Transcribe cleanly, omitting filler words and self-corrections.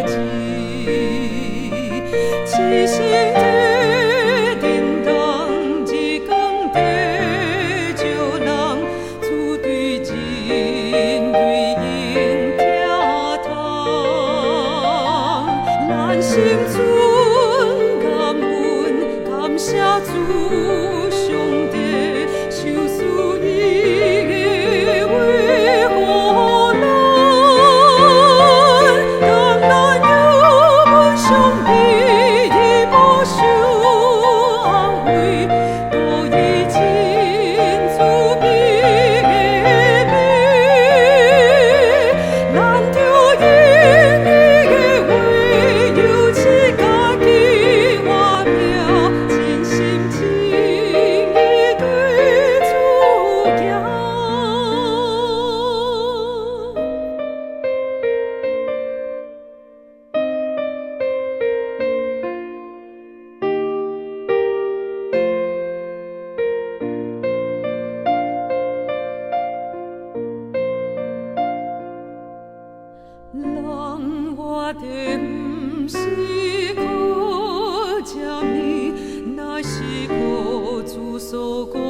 志，齊心的叮當，一工地救人，主對人類用疼痛，咱心存感恩，感謝主上帝，賞賜伊的話予咱，當咱有阮上帝伊無受安慰，都以真慈悲的美，咱著因伊的話，油漆家己活命，真心真意對主行。人活的毋是靠食物，乃是靠主所講。